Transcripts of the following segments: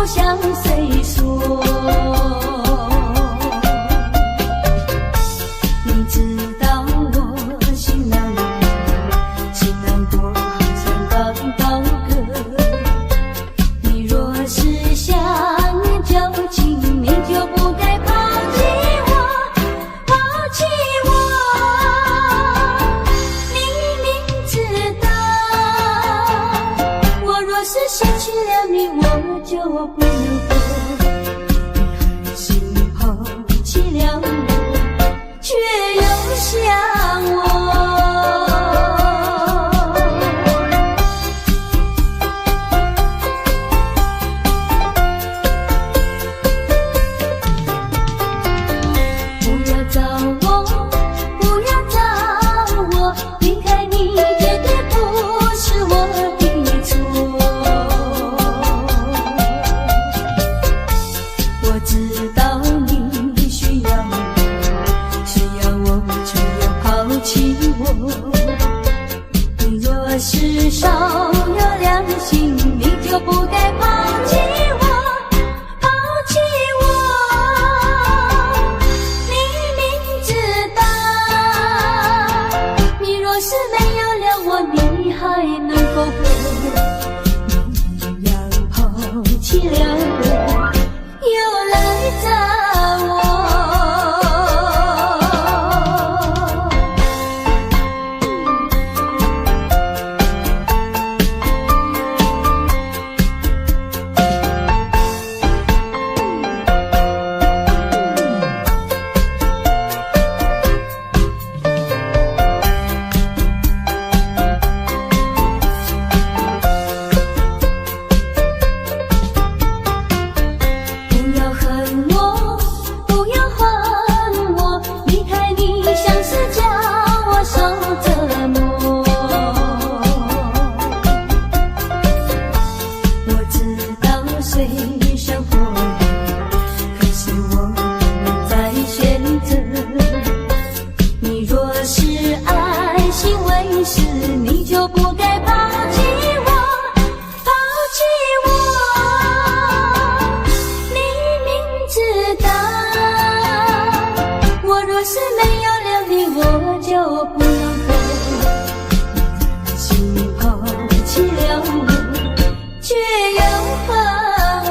不向誰說？你知道我心難過，心難過，好像剛刀割。你若是想念舊情，你就不該拋棄我，拋棄我。你明知道，我若是失去了你，我就不能活。你狠心拋棄了我，卻又想我。不要找我，不要找我，離開你絕對不是我的錯。我知道你需要我，需要我，卻又拋棄我。你若是少有良心，你就不該拋棄我，拋棄我。你明知道，你若是沒有了我，你還能夠活？你要拋棄了我，又來找我。不要恨我，不要恨我，離開你像是叫我受折磨。我知道水深火熱，可是我不能再選擇。你若是愛心未死，你就不該拋棄我，拋棄我。你明知道，我若是沒有了你，我就不能活。你狠心拋棄了我，卻又恨我。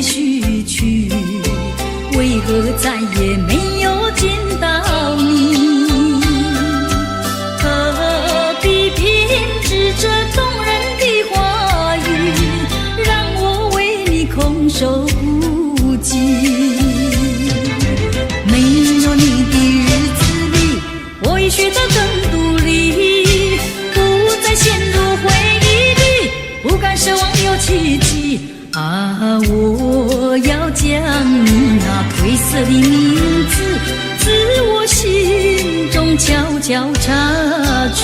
的序曲，為何再也沒有見到你？何必編織這動人的話語，讓我為你空守孤寂？沒有你的日子裡，我已學得更獨立，不再陷入回憶裡，不敢奢望有奇蹟。啊，我要將你那褪色的名字，自我心中悄悄擦去。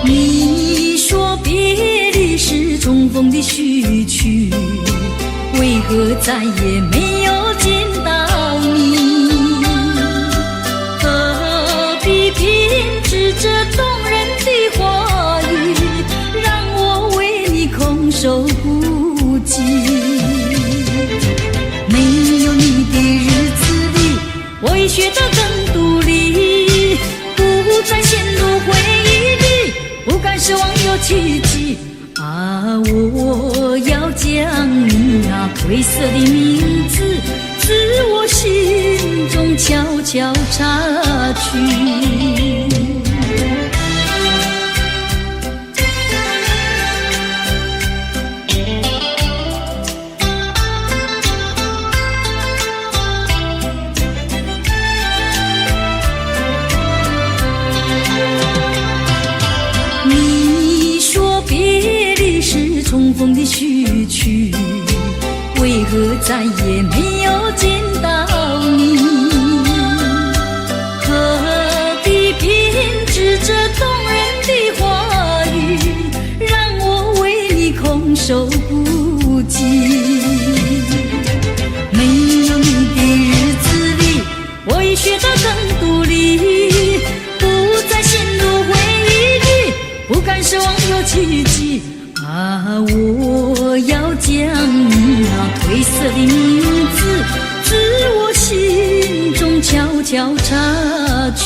你說別離是重逢的序曲，為何再也沒有見到你？何必編織這動人的話語，讓我為你空守孤寂？沒有你的日子裡，我已學得更獨立，不再陷入回憶裡，不敢奢望有奇蹟。啊，我要將你那褪色的名字，自我心中悄悄擦去。你說別離是重逢的序曲，為何再也沒有見到你？何必編織這動人的話語，讓我為你空守孤寂？沒有你的日子裡，我已學得更獨立，不再陷入回憶裡，不敢奢望有奇蹟。啊，我要將你那褪色的名字，自我心中悄悄擦去。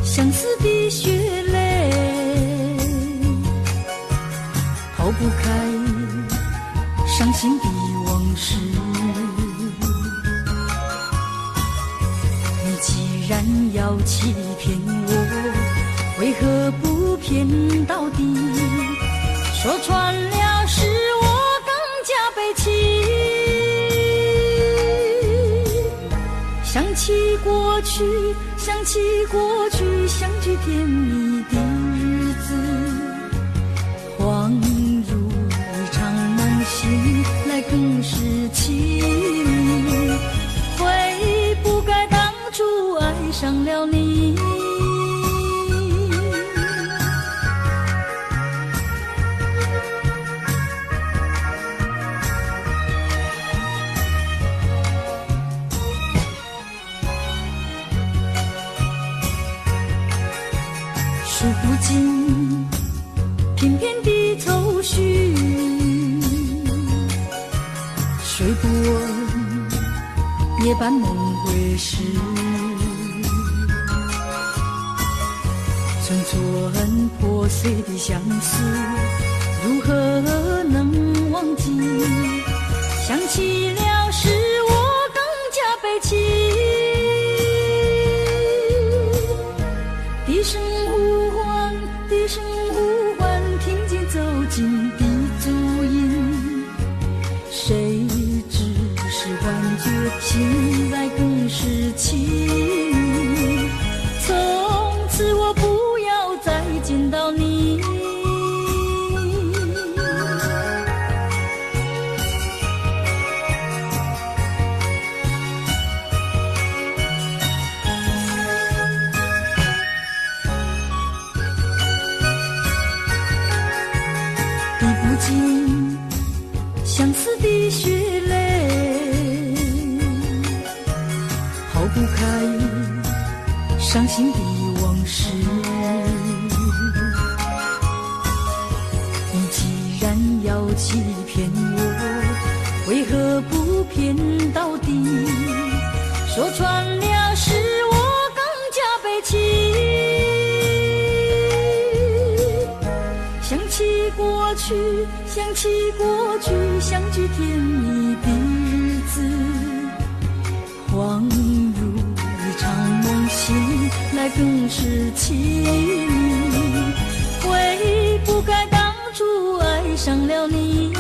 相思的血淚，拋不開傷心的往事。你既然要欺騙我，為何不騙到底？說穿了，是我更加悲戚。想起過去，想起過去，相聚甜蜜的日子，恍如一場夢，醒來更是淒迷。悔不該當初愛上了你。數不盡片片的愁緒，睡不穩，夜半夢歸時，寸寸破碎的相思，如何能忘記？想起了使我更加悲戚。低聲呼喚，低聲呼喚，聽見走近的足音，誰知是幻醒來更是淒迷。從此我不要再見到你。滴不盡相思的血淚，拋不開傷心的往事。你既然要欺騙我，為何不騙到底？說穿了是我更加悲戚。想起過去，想起過去，相聚甜蜜的日子，恍如一場夢，醒來更是淒迷。悔不該當初愛上了你。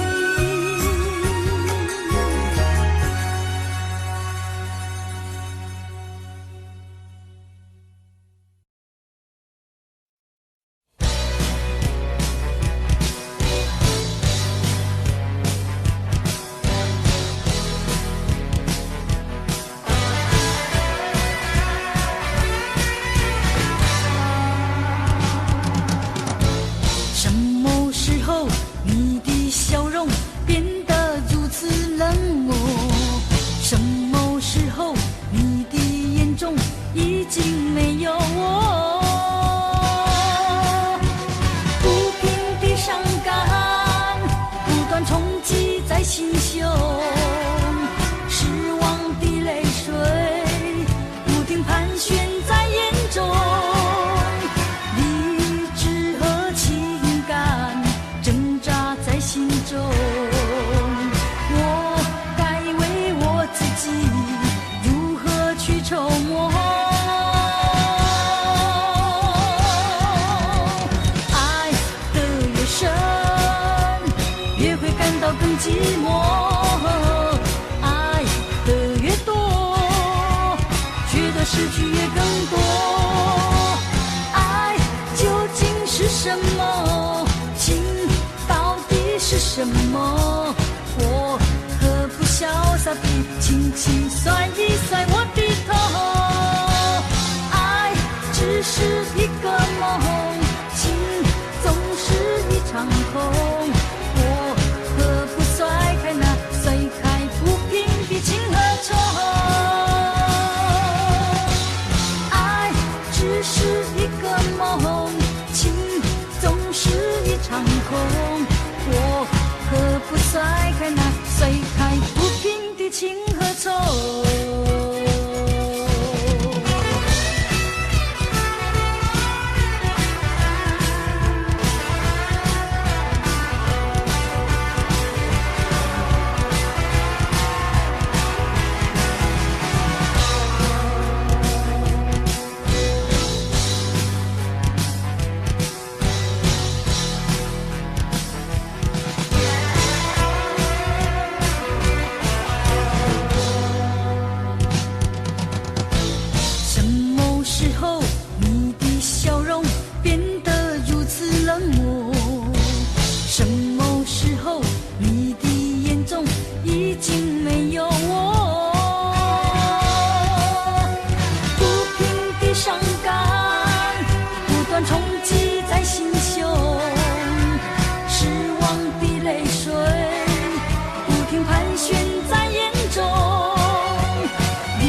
什麼時候你的笑容變得如此冷漠？什麼時候你的眼中已經沒有我？不平的傷感不斷衝擊在心胸，失望的淚水不停盤旋在眼中。理智和情感掙扎在心中，我該為我自己如何去籌謀？愛得越深，越會感到更寂寞；愛得越多，覺得失去也更多。愛究竟是什麼？情到底是什麼？我何不瀟灑地輕輕甩一甩我的頭？愛只是一個夢，情總是一場空。我何不甩開那甩開不平的情和愁？愛只是一個夢，情總是一場空。我何不甩開那甩開不平的情和愁？什麼時候你的笑容變得如此冷漠？什麼時候你的眼中已經沒有我？不平的傷感不斷衝擊在心胸，失望的淚水不停盤旋在眼中。理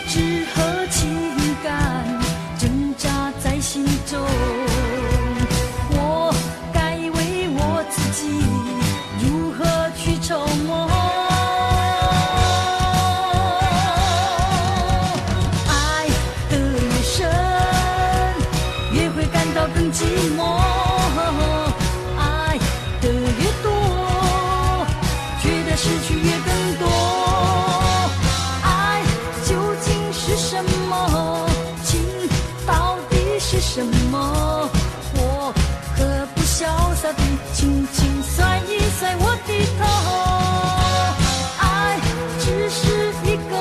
智和情感掙扎在心中，我該為我自己如何去籌謀？愛得越深，越會感到更寂寞；愛得越多，覺得失去也更多。愛究竟是什麼？情到底是什麼？我何不瀟灑地輕輕甩一甩我的頭？愛只是一個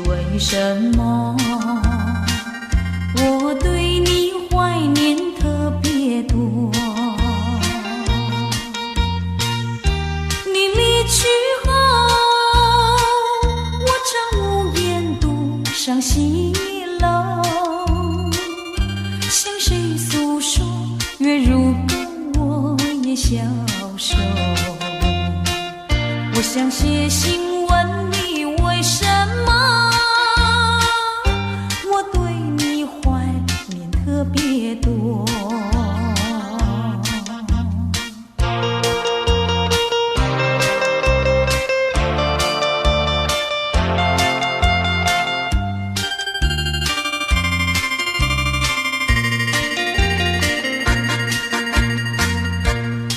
為什麼我對你懷念特別多。你離去後，我常無言獨上西樓，向誰訴說月如钩，我也消瘦。我想寫信問你為什麼我對你懷念特別多。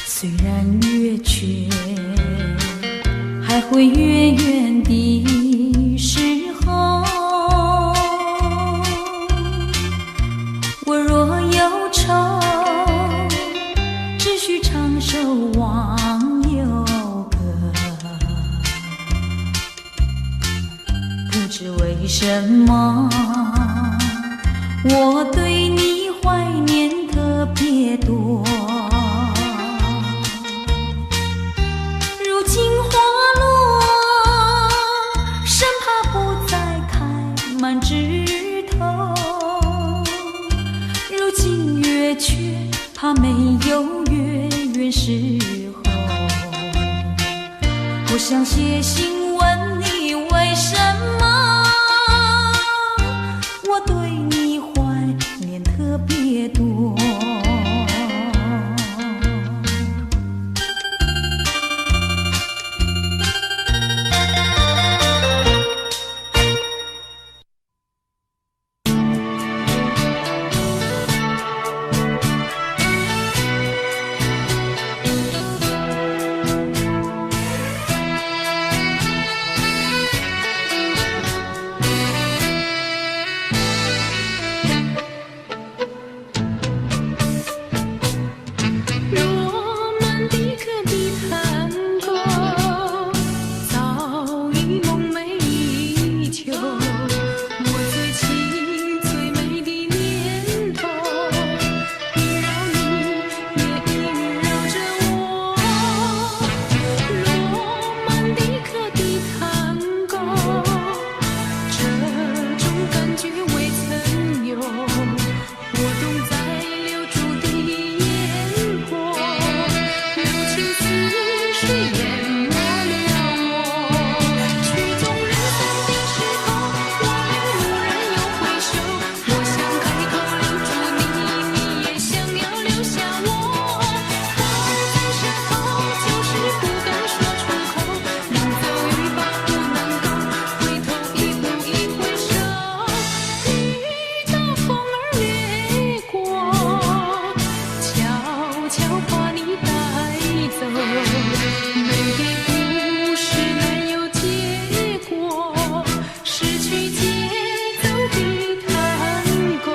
雖然月缺還會月圓的時候，我若有愁，只需唱首忘憂歌。不知為什麼，我對你懷念特別多。如今花落，生怕不再開滿枝頭；如今月缺，怕沒有月圓時候。我想寫信問你為什麼我對你懷念特別多。羅曼蒂克的探戈，早已夢寐以求。我最情最美的念頭，縈繞你，也縈繞着我。羅曼蒂克的探戈，這種感覺未曾有。活動在留住的煙波，柔情似水淹沒了我。曲終人散的時候，我倆驀然又回首。我想開口留住你，你也想要留下我。話兒在舌頭，就是不敢說出口。臨走欲罷不能夠，回頭一步一回首。遇到風兒掠過，悄悄把你帶走。美的故事難有結果，失去節奏的探戈。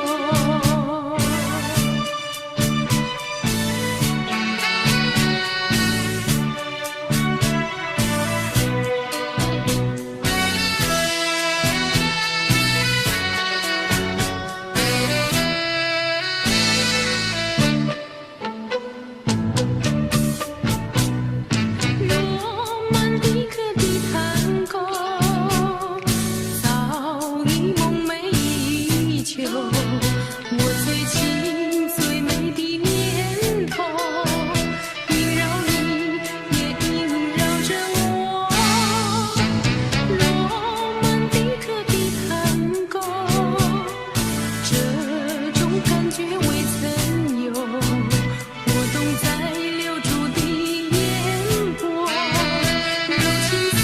羅曼蒂克的探戈，早已夢寐以求。我最情最美的念頭，縈繞你，也縈繞着我。羅曼蒂克的探戈，這種感覺未曾有。活動在留住的煙波，柔情似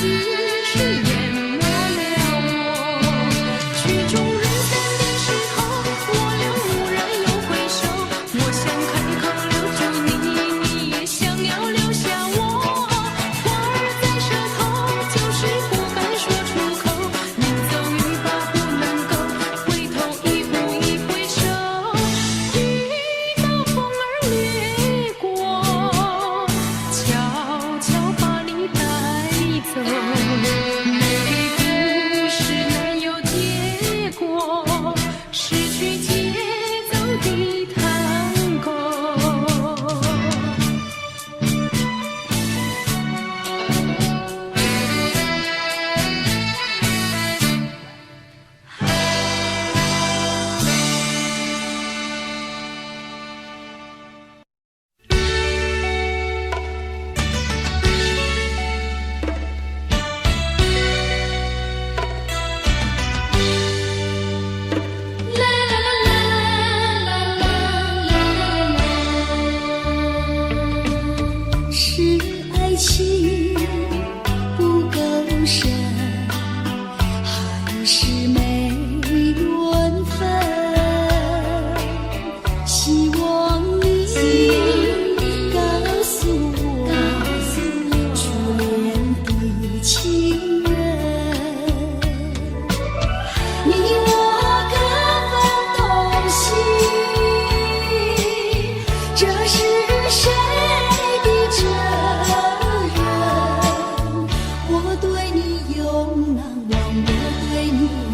水淹沒了我。曲終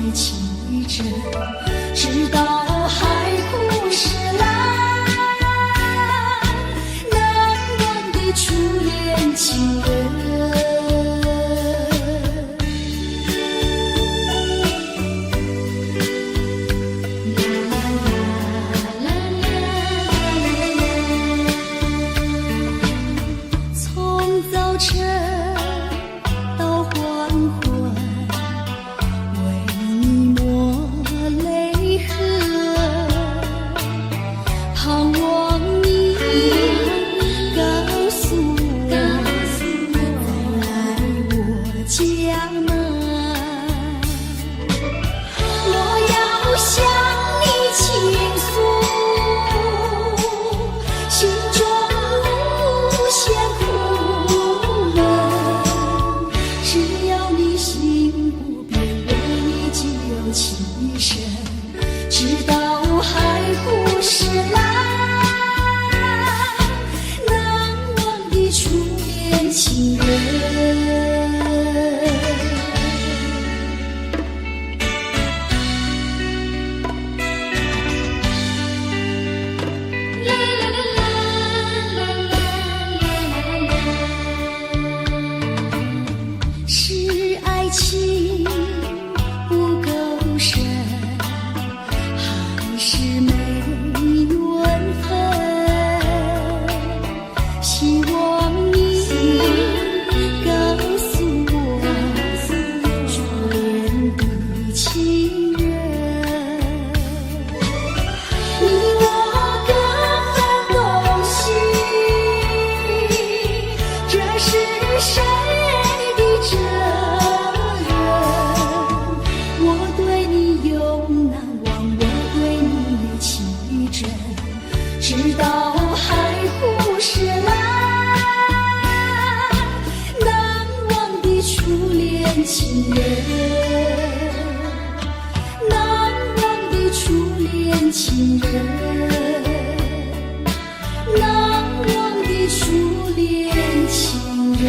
你情真，直到海枯石爛，難忘的初戀情人。啦啦啦啦啦。從早晨到黃昏，為你抹淚痕，盼望你告訴我，再來我家門。我要向你傾訴，心中無限苦悶。只要你心不變，為你就情深，直到海枯石爛，難忘的初戀情人。啦啦啦啦啦啦啦。是愛情不夠深，還是沒緣分？希望你告訴我，初戀的情人。你我各分東西，這是誰的責任？我對你永難忘，我對你情真，直到海枯石爛，難忘的初戀情人，難忘的初戀情人，難忘的初戀情人。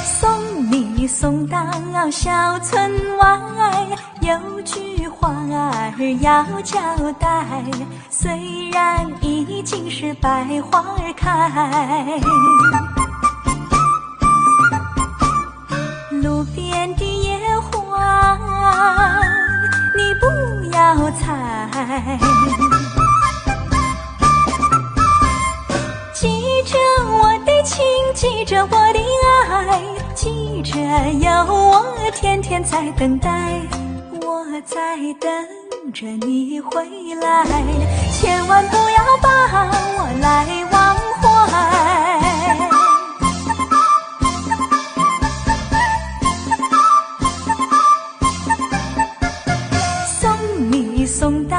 送你送到小村外，有句話兒要交代。雖然已經是百花兒開，路邊的野花你不要採。記着我的情，記着我的愛，記着有我天天在等待，我在等着你回來，千萬不要把我來忘懷。送你送到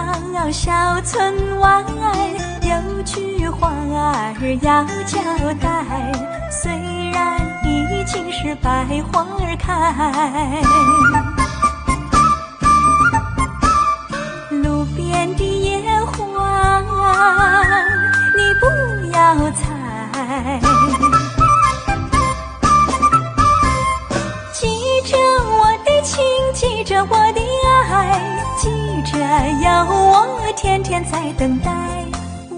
小村外，有句話兒要交代，雖然已經是百花兒開，路邊的野花你不要採。記着我的情，記着我的愛，記着有我天天在等待，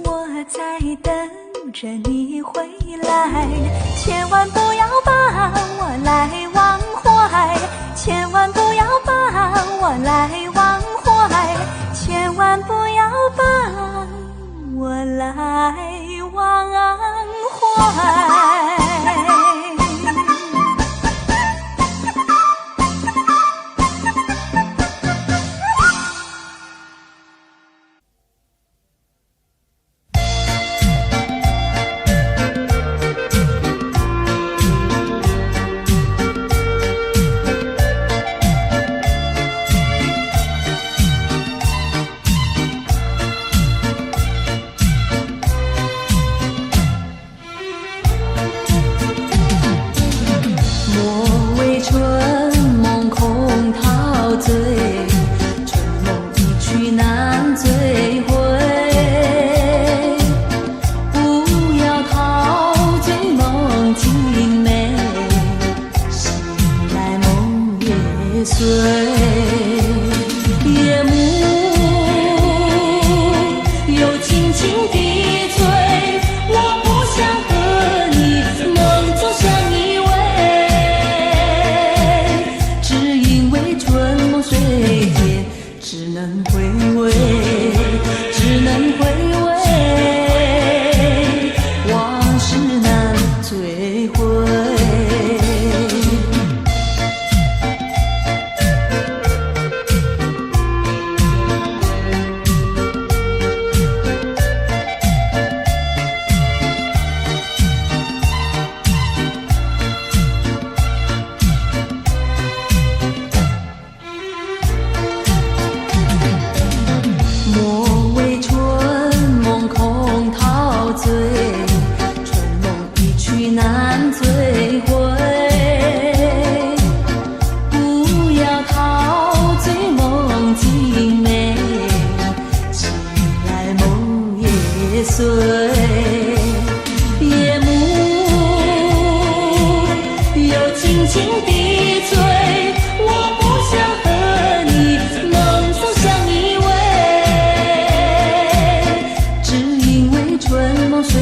我在等着你回來，千萬不要把我來忘懷，千萬不要把我來忘懷，千萬不要把我來忘懷。碎。夜幕又輕輕地吹，我不想和你夢中相依偎，只因為春夢雖甜，只能回味，只能回味，往事難追回。莫為春夢空陶醉，春夢一去難追回。不要陶醉夢境美，醒來夢也碎。夜幕又輕輕地吹，我不想和你夢中相依偎，只因為春夢雖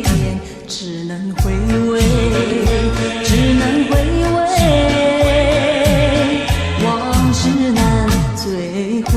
甜，只能回味，只能回味，往事難追回。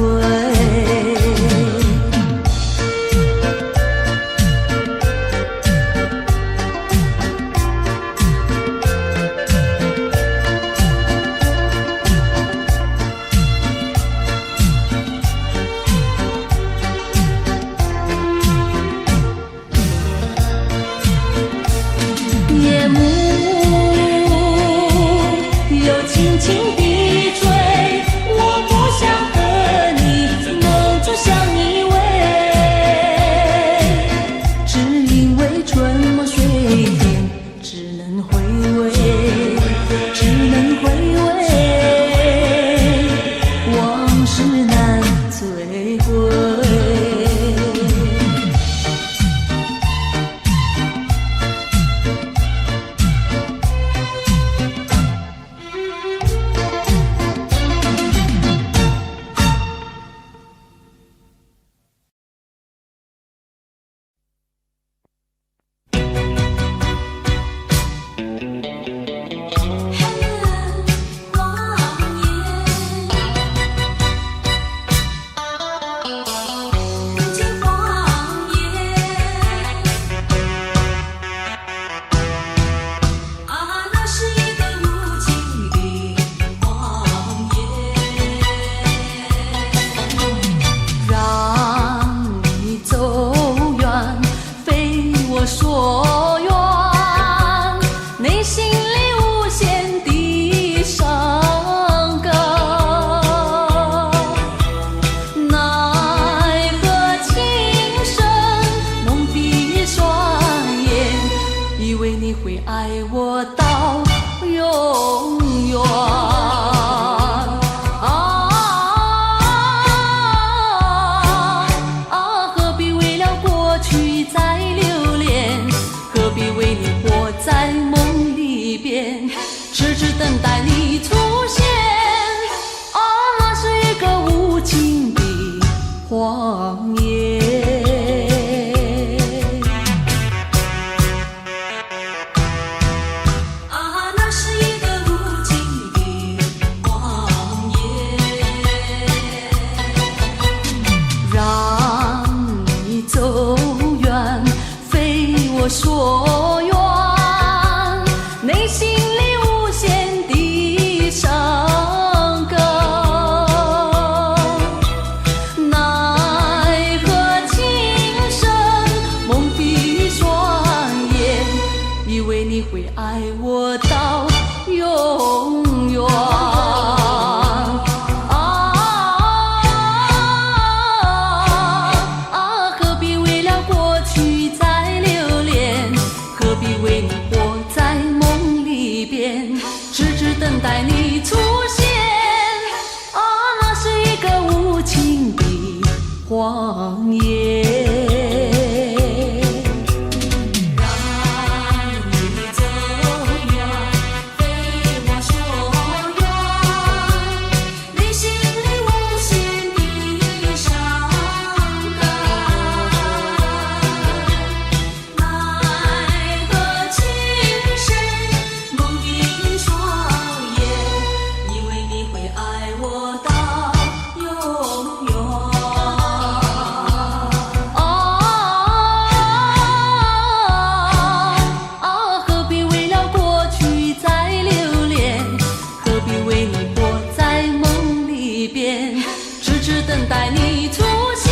待你出現。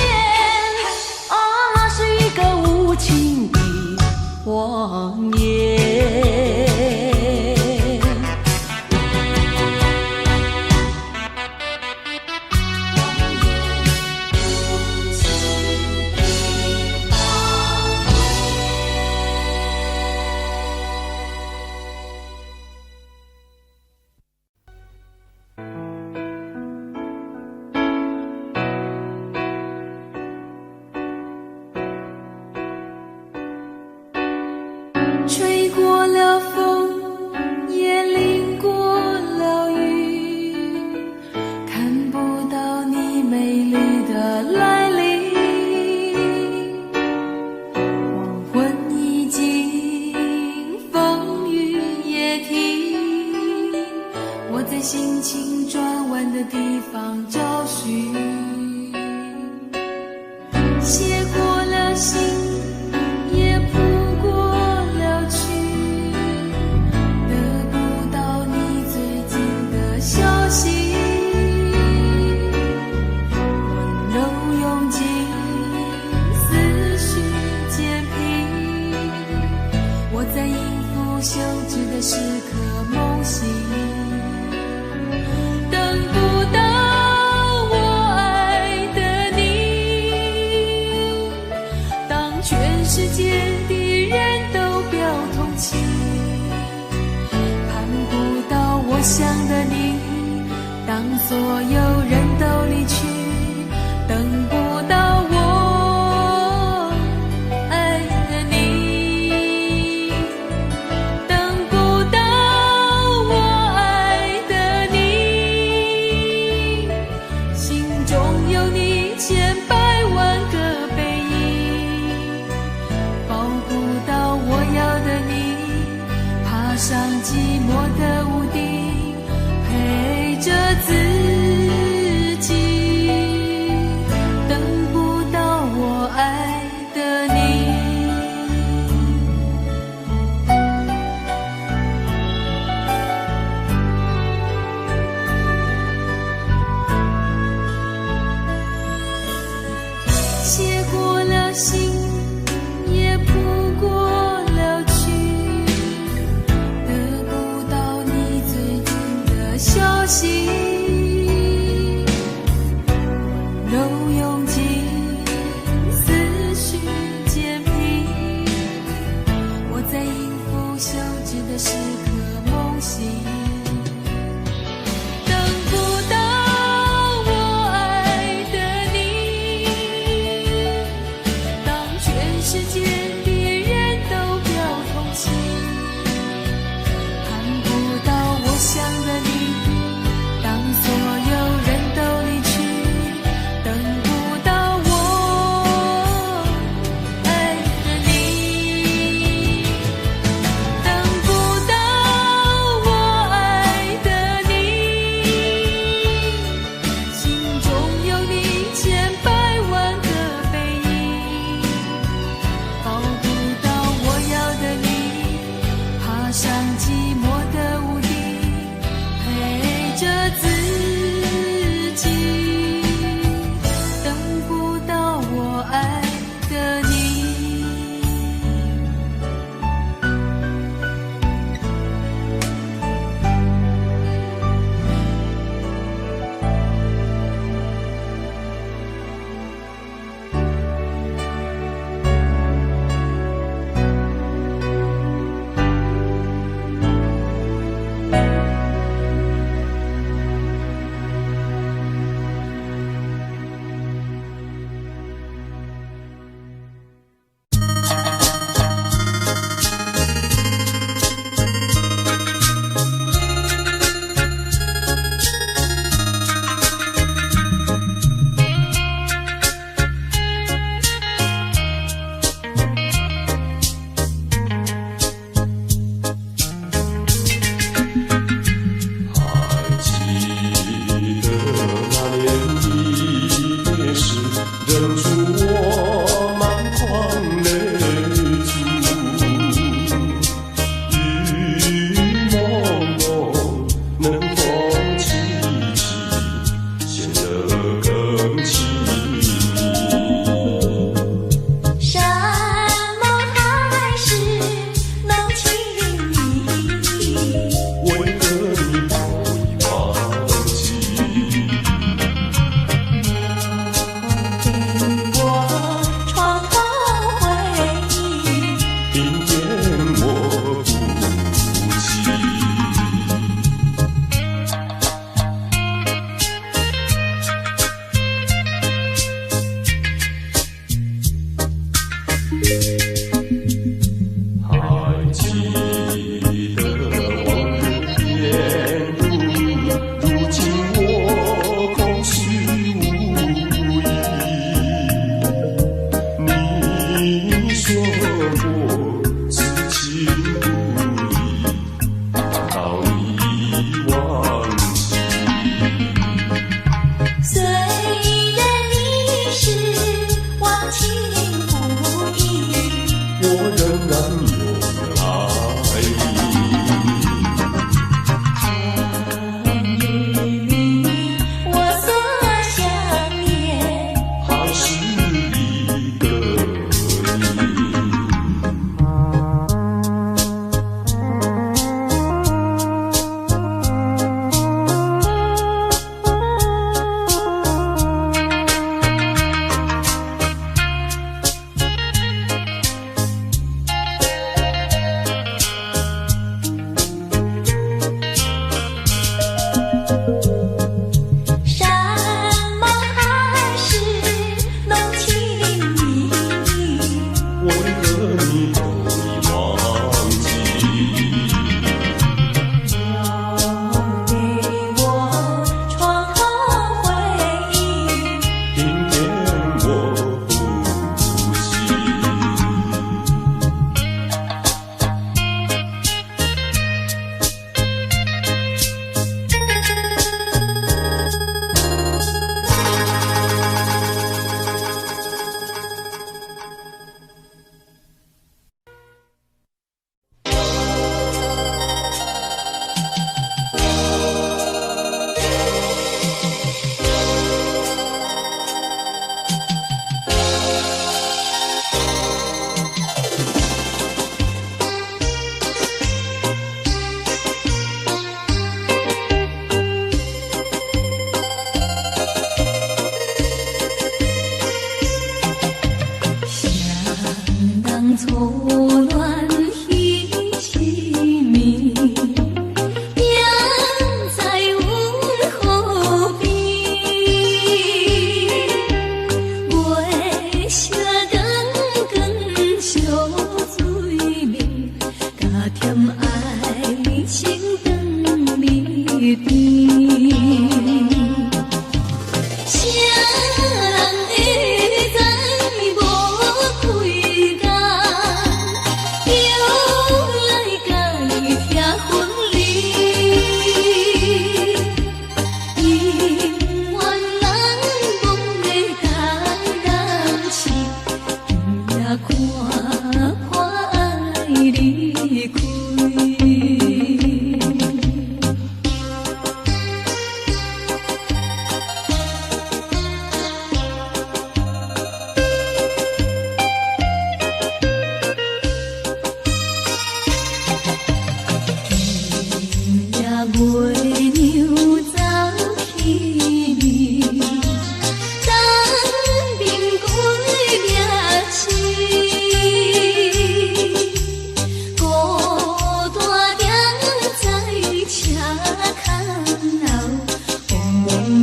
啊，那是一個無情的謊言。吹過了風，也淋過了雨，看不到你美麗的來臨。黃昏已盡，風雨也停，我在心情轉彎的地方找尋，寫過了信，也譜過了曲，得不到你最近的消息，溫柔用盡，思緒漸平，我在音符休止的時刻夢醒，等不到我愛的你，當全世界的人都表同情，盼不到我想的你，當所有人都離去，等不到我愛的你，等不到我愛的你，心中有你千百萬個背影，抱不到我要的你，爬上寂寞的屋頂，陪着自己，等不到我愛的你。寫過了信，也譜過了曲，得不到你最近的消息。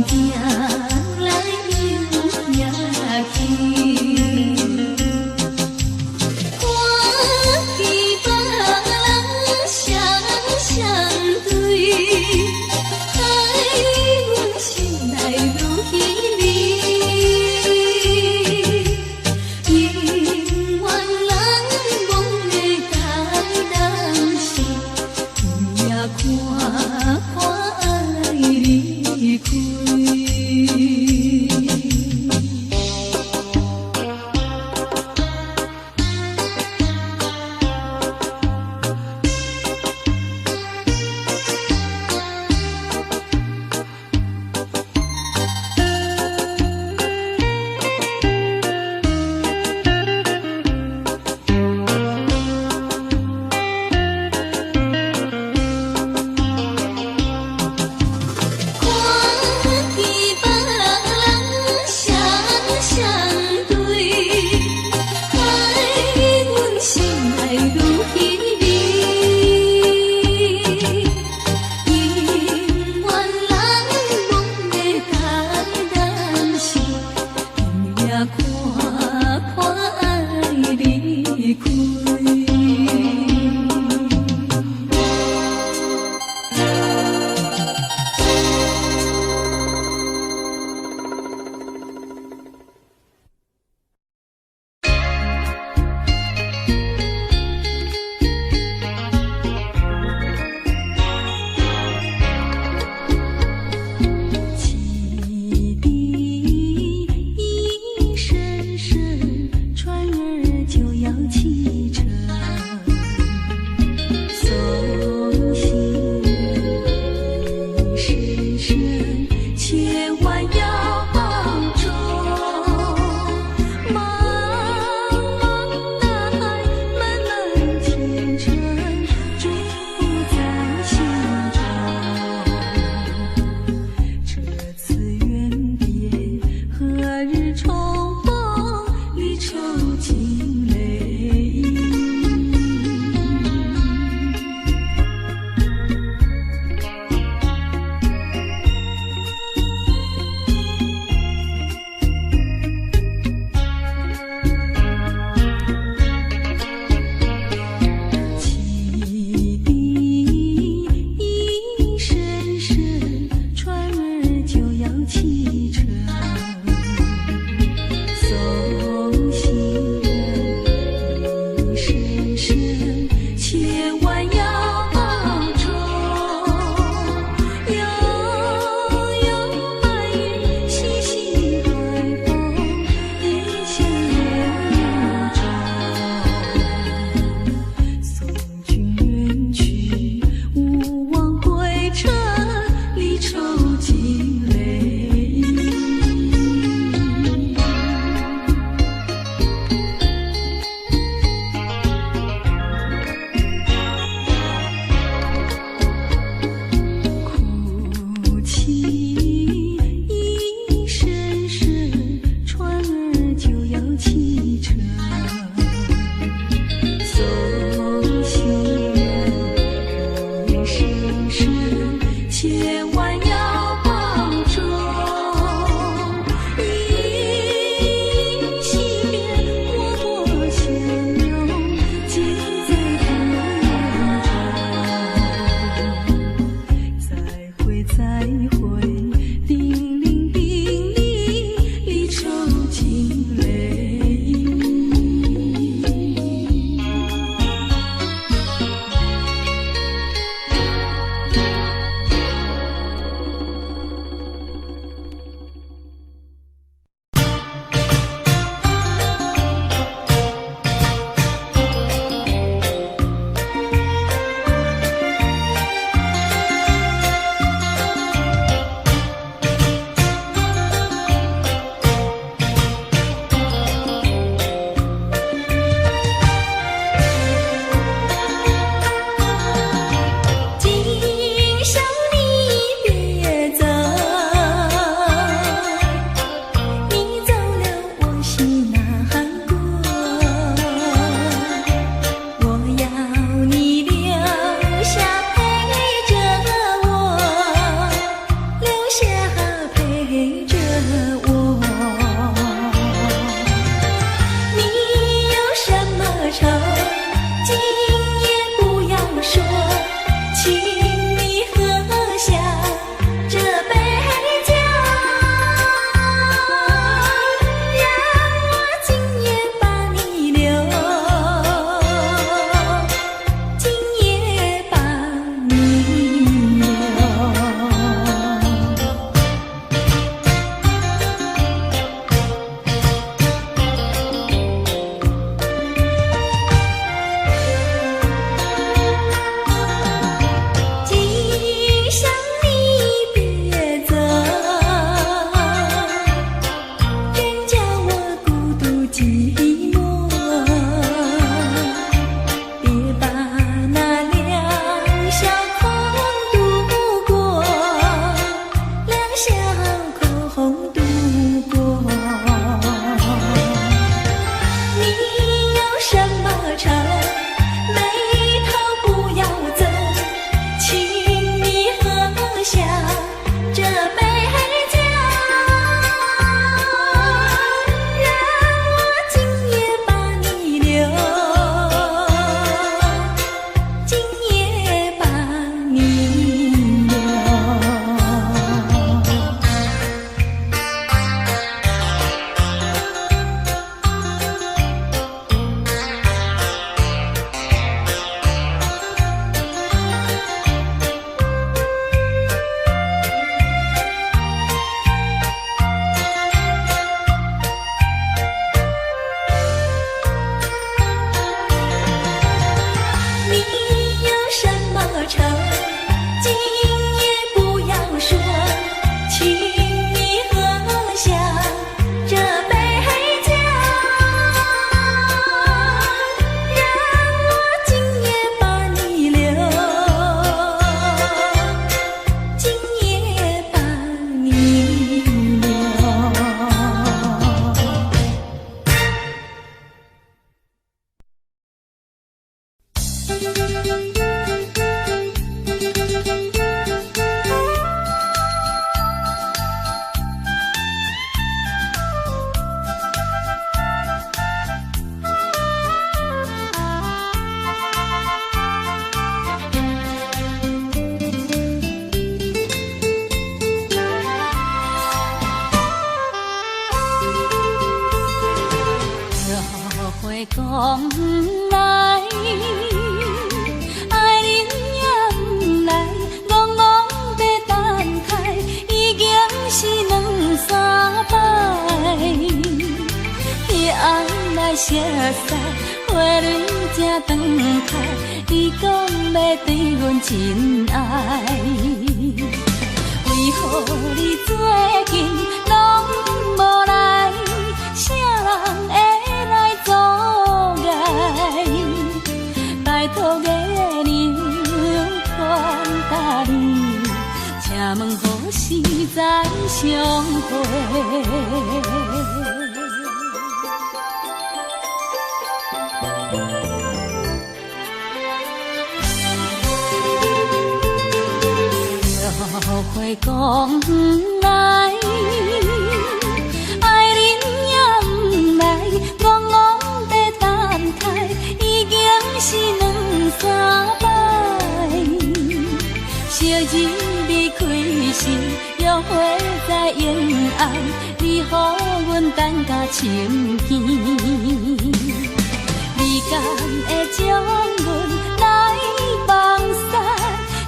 行來又行去。看見別人雙雙對，害阮心內愈稀微。永遠難忘的台南市，天也看看愛離開。看見別人雙雙對，害阮心內愈稀微。永遠難忘的台南市，天也看看愛離開。汽笛一聲聲，船兒就要啟程。送行人一聲聲，千萬要保重。茫茫大海，漫漫前程，祝福在心中。這次遠別，何日重逢？離愁盡淚盈。汽笛一聲聲，船兒就要啟程。送行人一聲聲，千萬要保重。悠悠白雲，習習海風，異鄉人雨中。送君遠去，勿忘歸程，離愁盡淚盈。講來，愛恁也毋來，戇戇欲等待，已經是兩三擺。彼暗來熟似，花蕊正斷開，你講欲對阮真愛。為何你最近攏無來？啥人會來阻礙？拜託月娘傳達你，請問何時再相會？約會講來，愛恁也毋來，戇戇欲等待，已經是兩三擺。昔日離開時，約會在永安，你予阮等甲深更。你敢會將阮來放散，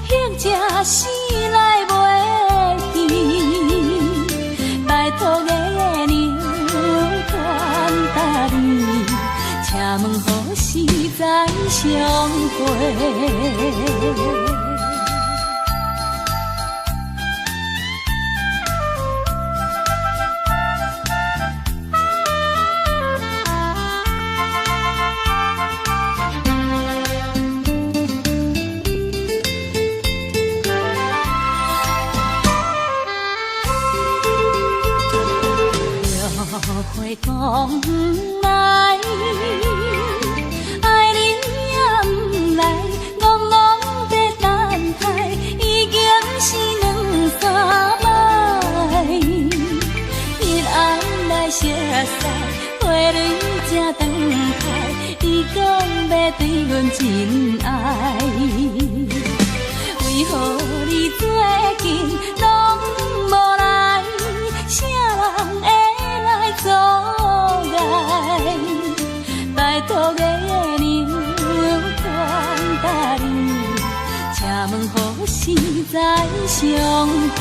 或者是來袂記？拜託月娘傳達你，請問何時再相會？約會講來，愛恁也毋來，戇戇欲等待，已經是兩三擺。彼暗來熟似，花蕊正斷開，你講欲對阮真愛。為何你最近攏無來？啥人會來阻礙？拜託月娘傳達你，請問何時再相會？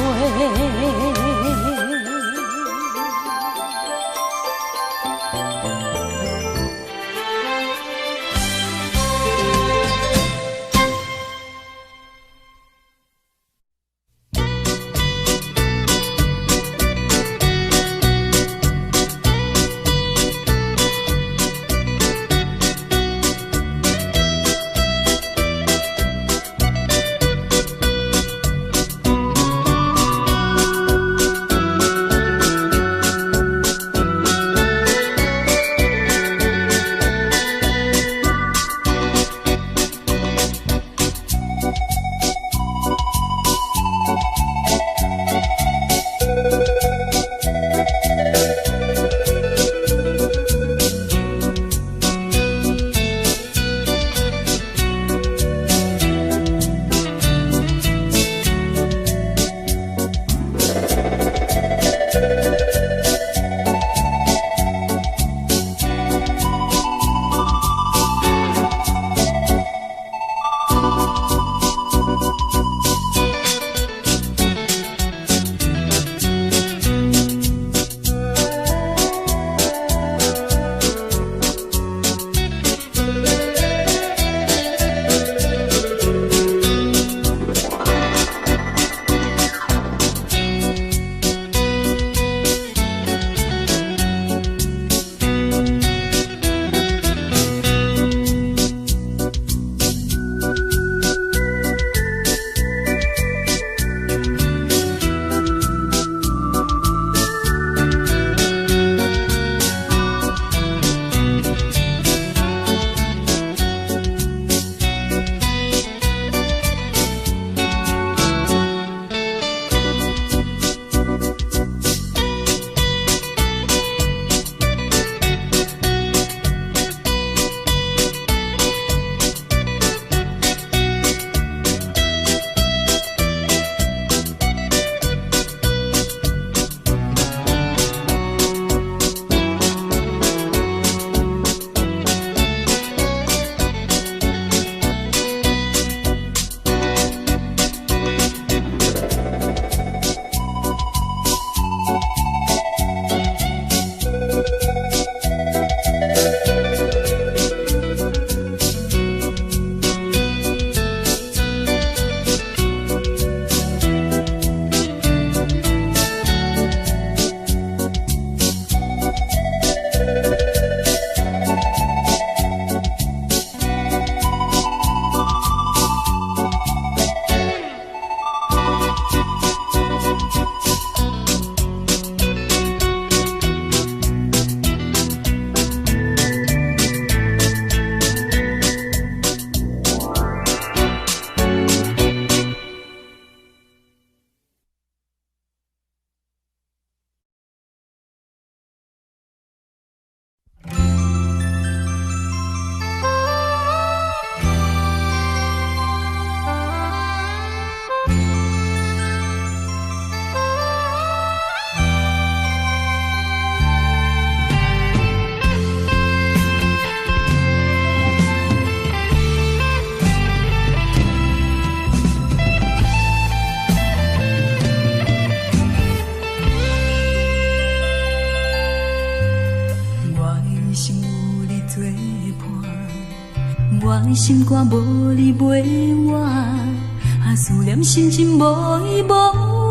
我的心肝無你袂活，啊，思念心情無依無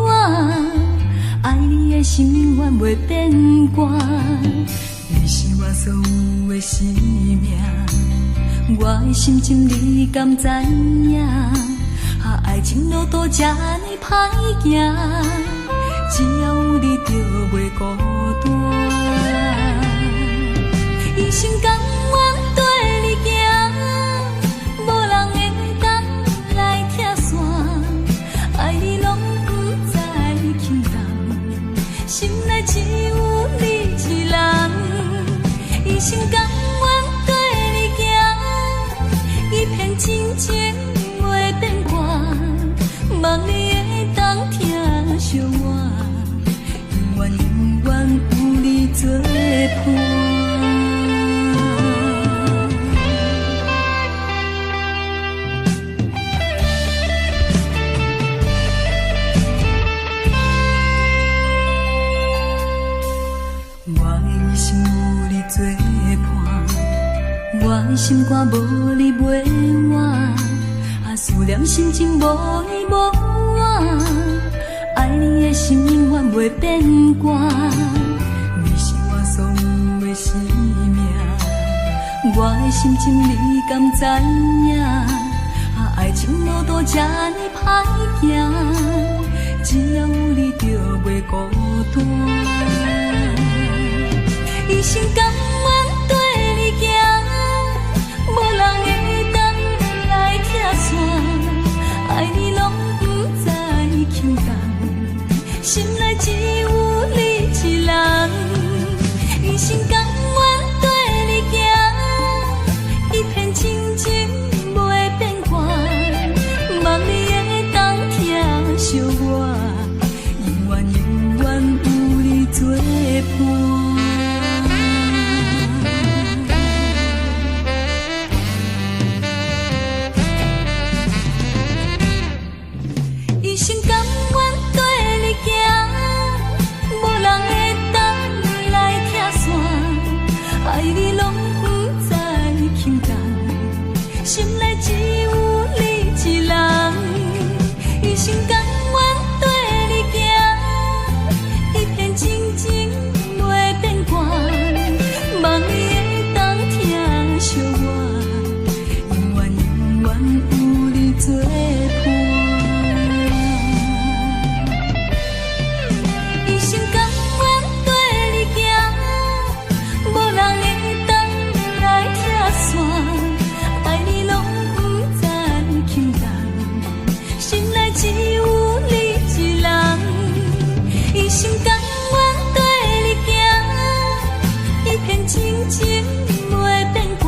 倚，愛你的心永遠袂變卦。你是我所有的生命，我的心情你敢知影？啊，愛情路途這呢歹行，只要有你就袂孤單。一生甘願綴你行，無人會當來拆散。愛你攏不知輕重，心內只有你一人。一生甘願綴你行，一片真情袂變卦。望你會當疼惜我，永遠永遠有你做伴。我的一生有你做伴，我的心肝無你袂活，啊，思念心情無依無倚，愛你的心永遠袂變卦。你是我所有的生命，我的心情你敢知影？啊，愛情路途這呢歹行，只要有你就袂孤單。一生甘願綴你行，無人會當來拆散。愛你攏不知輕重，心內只有你一人。一生甘願綴你行，一片真情袂變卦。望你會當疼惜我，永遠永遠有你做伴。一生甘願綴你行，無人會當來拆散。愛你攏不知輕重，心內只有你一人。一生甘願綴你行，一片真情袂變卦。望你會當疼惜我，永遠永遠有你做伴。一生甘願綴你行，無人會當來拆散。愛你攏不知輕重，心內只有你一人。一生甘願綴你行，一片真情袂變卦。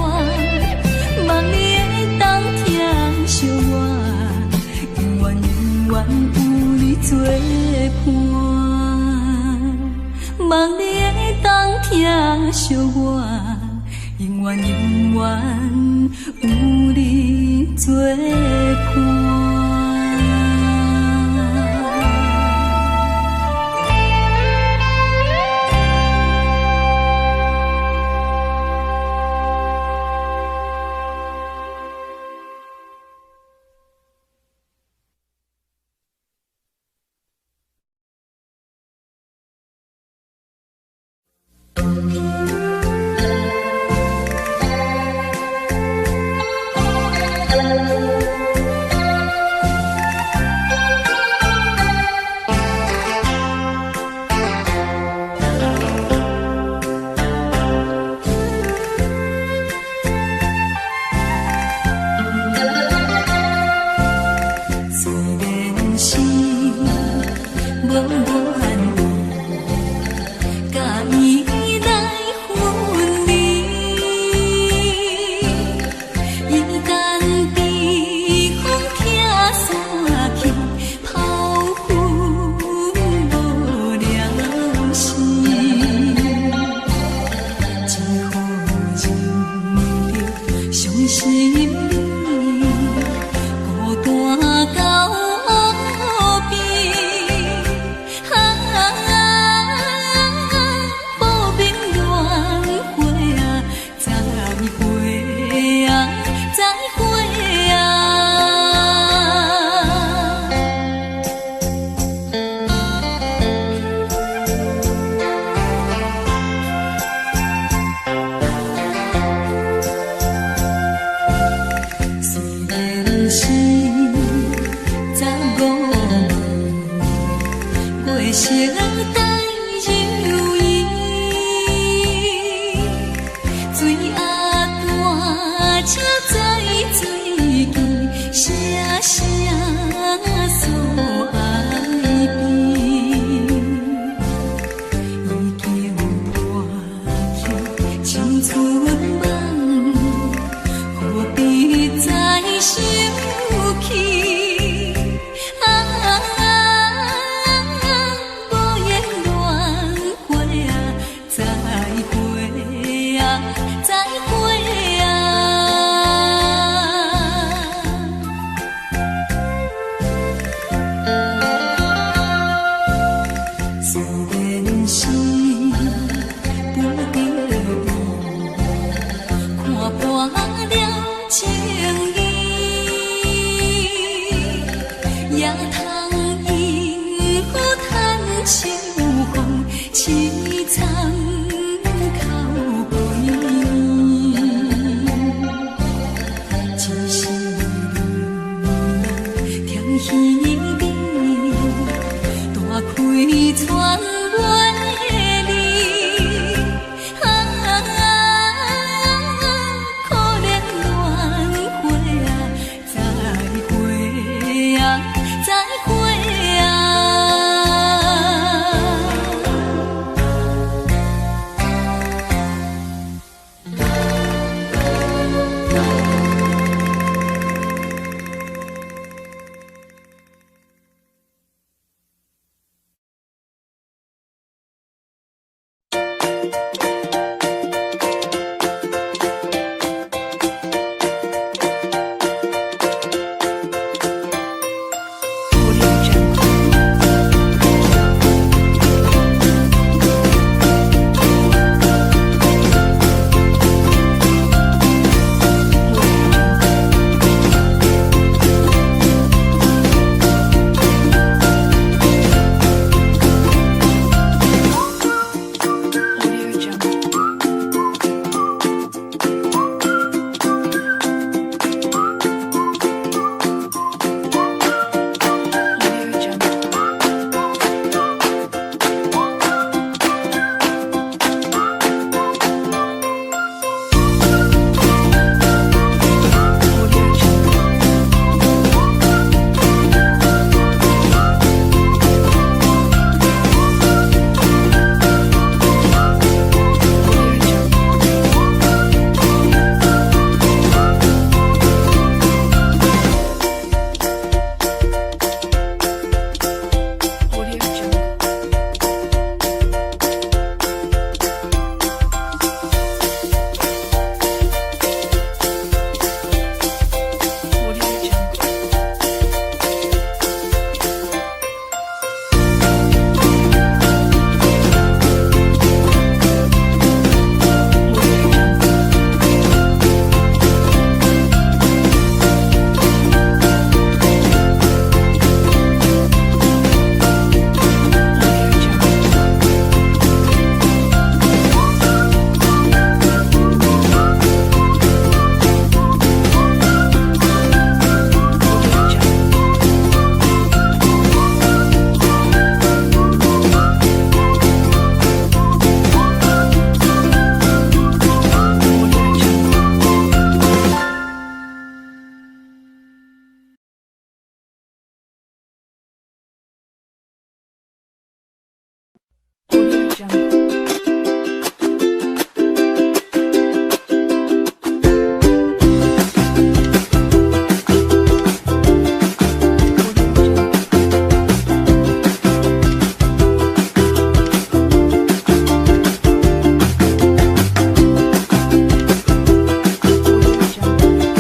望你會當疼惜我，永遠永遠有你做伴。望你會當疼惜我，永遠永遠有你做伴。Jungle. Audio Jungle. Audio Jungle.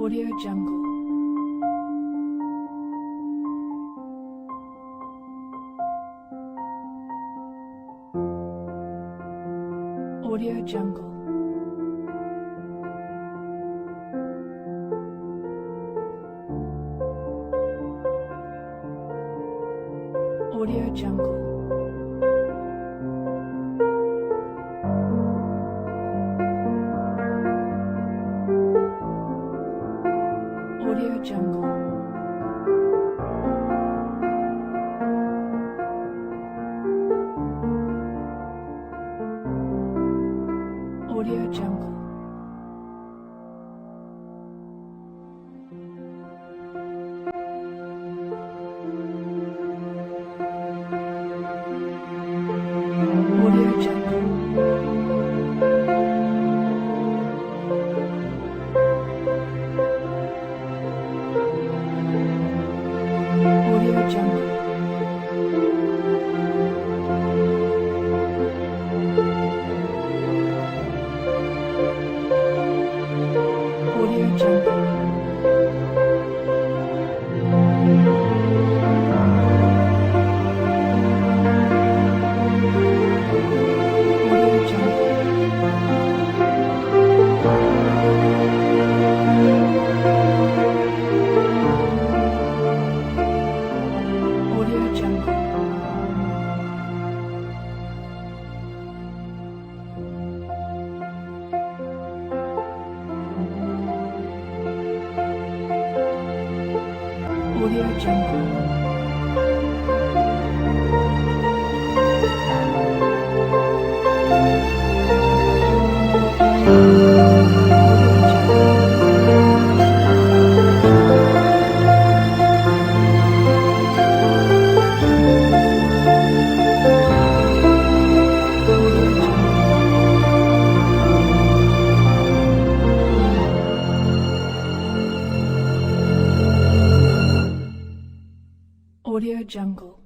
Audio Jungle. Audio Jungle. Audio Jungle. Audio Jungle. Audio Jungle. Audio Jungle. Audio Jungle. Audio Jungle. Audio Jungle. Audio Jungle. Audio Jungle. Audio Jungle. Audio Jungle. Audio Jungle.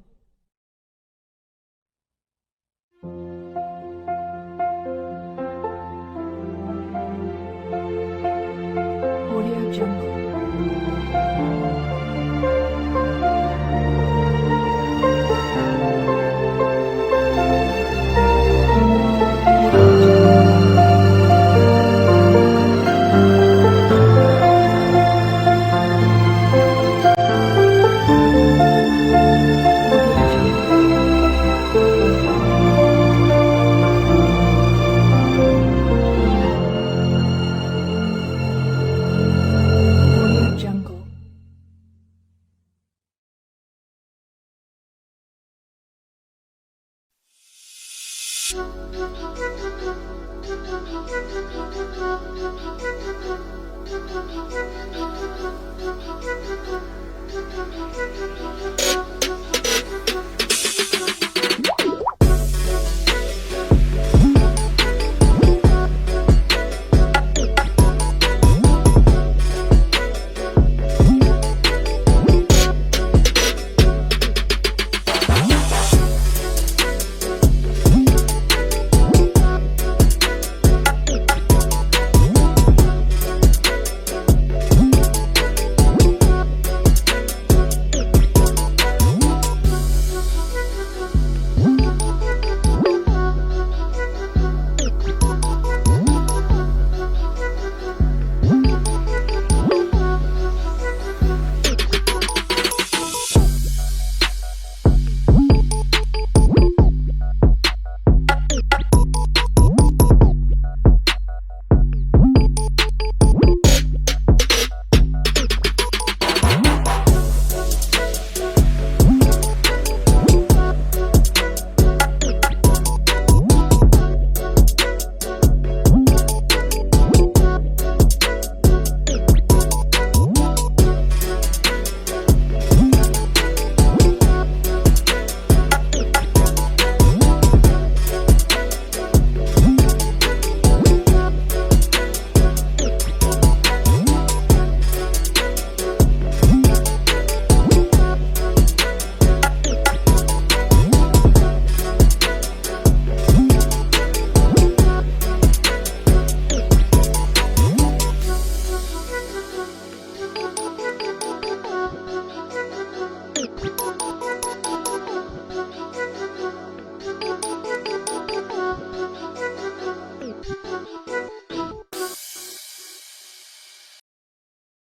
Audio Jungle.